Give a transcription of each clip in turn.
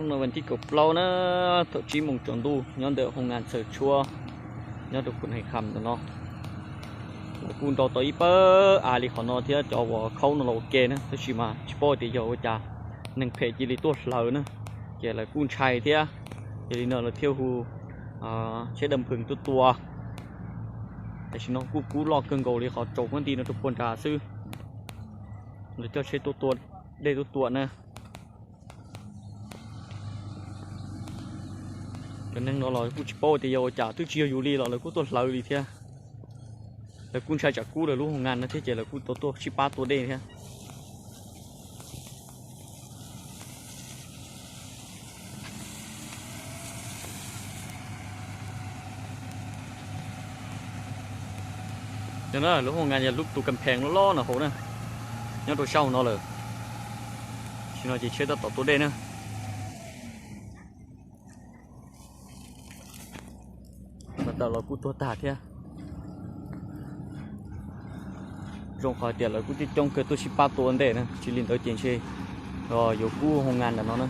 Hnub no vas thib kaum plaub na, thaum tsib moos tsaus ntuj nyob ntawm hoo ngas txhawm tshuab nyob rau Khun Hais Kham ntawm no. Lawv kuj nrau tau ib pawg av li qhov no thiab cov uas khaub no los ua ke na, tab sis mas tsis paub tias yog ua cas neeg phem cia li tuaj hlawv na, ces lawv kuj ntshai thiab. Yog li no lawv thiaj hu tsheb dab phwm tuaj tua. Tam sim no kuj kub loj kawg nkaus li qhov tsaus huab nti no rau puag nrad xwb. Lawv coj tsheb tuaj tua dej tuaj tua na. Cov neeg no los kuj tsis paub tias yog ua cas, twb tsis yog yus li los lawv kuj tuaj hlawv li thiab. Lawv kuj ntshai tsam kub lawv lub hoo ngas no thiab ces lawv kuj tau tuaj sib pab tua dej thiab. Yog na, lub hoo ngas yog lub tus kas phees loj loj no hauv na, nyob rau sab hauv no lawm. Tam sim no ces tsheb tab tom tua dej na. Tab tom los kuj tuag tag thiab. Zoo qhov tias lawv kuj coob coob kawg tuaj sib pab tua ntej na, tsis li ntawd ces ntshe yuav kub hoo ngas ntawm no na.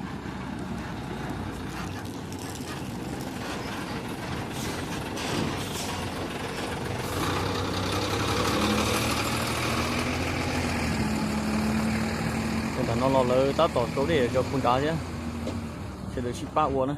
Ntawm no los lawv tab tom rau dej rau puag nrad thiab, sawv daws sib pab ua na.